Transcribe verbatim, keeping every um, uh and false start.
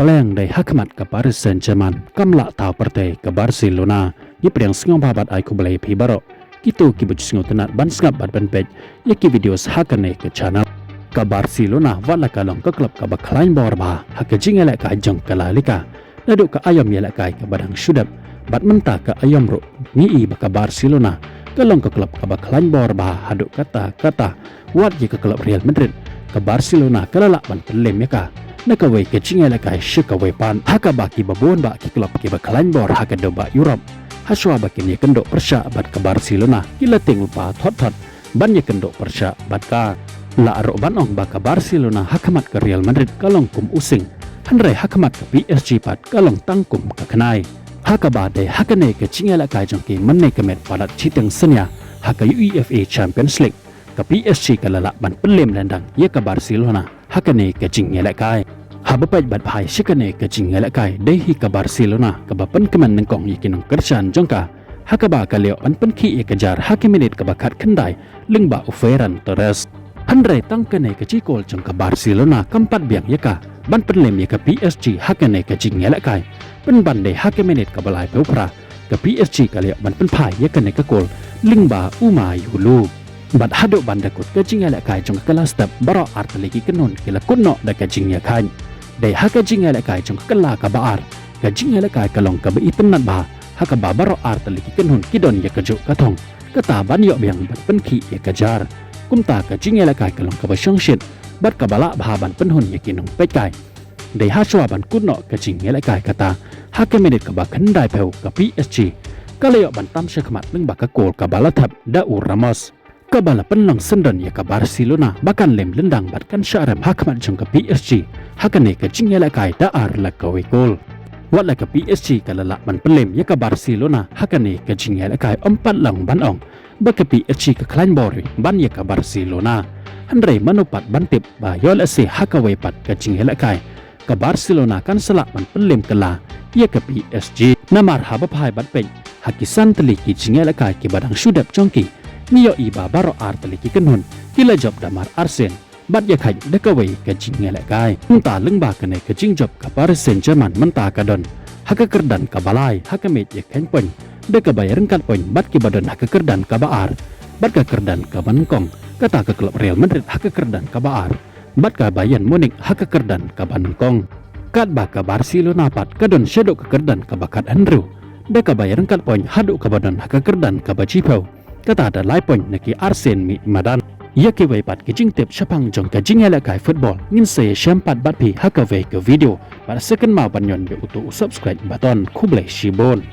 Pyrshang dei ha khmat ka Paris Saint-Germain, kam lah thaw pyrthei ka Barcelona. Ngi pdiang sngewbha bad ai khublei phi baroh kito kiba ju sngewtynnat ban sngap bad ban peit ïa ki video ha kane ka channel. Ka Barcelona wat la ka long ka club kaba khlaiñ bor bha ha ka jingïalehkai jong ka La Liga. Naduh ka aïom ïalehkai kaba dang shu dep bad mynta ka aïom ruh, ngi i ba ka Barcelona ka long ka club kaba khlaiñ bor bha haduh katta katta. Wat ïa ka club Real Madrid, ka Barcelona ka la lah ban pynlem ïa ka na kawei ka jingïalehkai sha kawei pat, ha kaba kiba bun bah ki club kiba khlaiñ bor ha ka donbah Europe, ha shuwa ba kin ïakynduh pyrshah bad ka Barcelona, ki la tieng lypa thot thot ban ïakynduh pyrshah bad ka. Lah ruh ban ong ba ka Barcelona ha khmat ka Real Madrid ka long kum u sing, hynrei ha khmat ka P S G pat ka long tang kum ka khnai. Ha kaba dei ha kane ka jingïalehkai jong ki mynne ka miet palat shiteng synñia ha ka UEFA Champions League, ka P S G ka la lah ban pynlem lyndang ïa ka Barcelona ha kane ka jingïalehkai. Haba peit bad phai sha kane ka jingïalehkai, dei hi ka Barcelona kaba pynkmen nyngkong ïa ki nongkyrshan jong ka, ha kaba ka la ïoh ban pynkhih ïa ka jar ha ka minit kaba khatkhyndai lyngba u Ferran Torres. Hynrei tang kane ka jingkol jong ka Barcelona kam pat biang ïa ka ban pynlem ïa ka P S G ha kane ka jingïalehkai, pynban dei ha ka minit kaba laiphew phra ka P S G ka la ïoh ban pynphai ïa kane ka kol lyngba u Mayu Lu. Bad haduh ban da kut ka jingïalehkai jong ka, la step baroh artylli ki kynhun ki la kut noh da ka jingïakhaid. Dei ha ka jingïalehkai jong ka, la kaba ar, ka jingïalehkai ka long kaba itynnad bha, ha kaba baroh artylli ki kynhun ki don ïa kajuh ka thong, kata ban ïoh biang ban pynkhih ïa ka jar. Kumta ka jingïalehkai ka long kaba shongshit bad kaba lah bha ban pynhun ïa ki nongpeitkai. Dei ha shuwa ban kut noh ka jingïalehkai kata, ha ka minit kaba khyndaiphew ka P S G ka la ïoh ban tam sha khmat lyngba ka kol kaba la thep da u Ramos, kaba la pynlong syndon ïa ka Barcelona ba kan lem lyndang bad kan shah rem ha khmat jong ka P S G ha kane ka jingïalehkai da ar la kawei kol. Wat la ka P S G ka la lah ban pynlem ïa ka Barcelona ha kane ka jingïalehkai, ym pat long ban ong ba ka P S G ka khlaiñ bor ban ïa ka Barcelona. Hynrei mano pat ban tip ba ïoh lehse ha kawei pat ka jingïalehkai ka Barcelona kan sa lah ban pynlem kylla ïa ka P S G. Namar haba phai bad peit ha ki san tylli ki jingïalehkai kiba dang shu dep jong ki, ngi ïohi ba baroh artylli ki kynhun ki la jop da mar arsien bad ïakhaid da kawei ka jingïalehkai. Kumta lyngba kane ka jingjop ka Paris Saint-Germain mynta ka don ha ka kyrdan kaba lai ha ka miej ïakheiñ point, da kaba ïaryngkat point bad kiba don ha ka kyrdan kaba ar bad ka kyrdan kaba nyngkong, kata ka club Real Madrid ha ka kyrdan kaba ar bad ka Bayern Munich ha ka kyrdan kaba nyngkong. Katba ka Barcelona pat ka don shaduh ka kyrdan kaba khathynriew, da kaba ïaryngkat point haduh kaba don ha ka kyrdan kaba shiphew, kata da lai point na ki arsien mih madan. Ïa kiwei pat ki jingtip shaphang jong ka jingïalehkai football ngin sa ïashem pat bad phi ha kawei ka video. Bad sa kynmaw ban ñion ïa uto u subscribe button. Khublei shibun.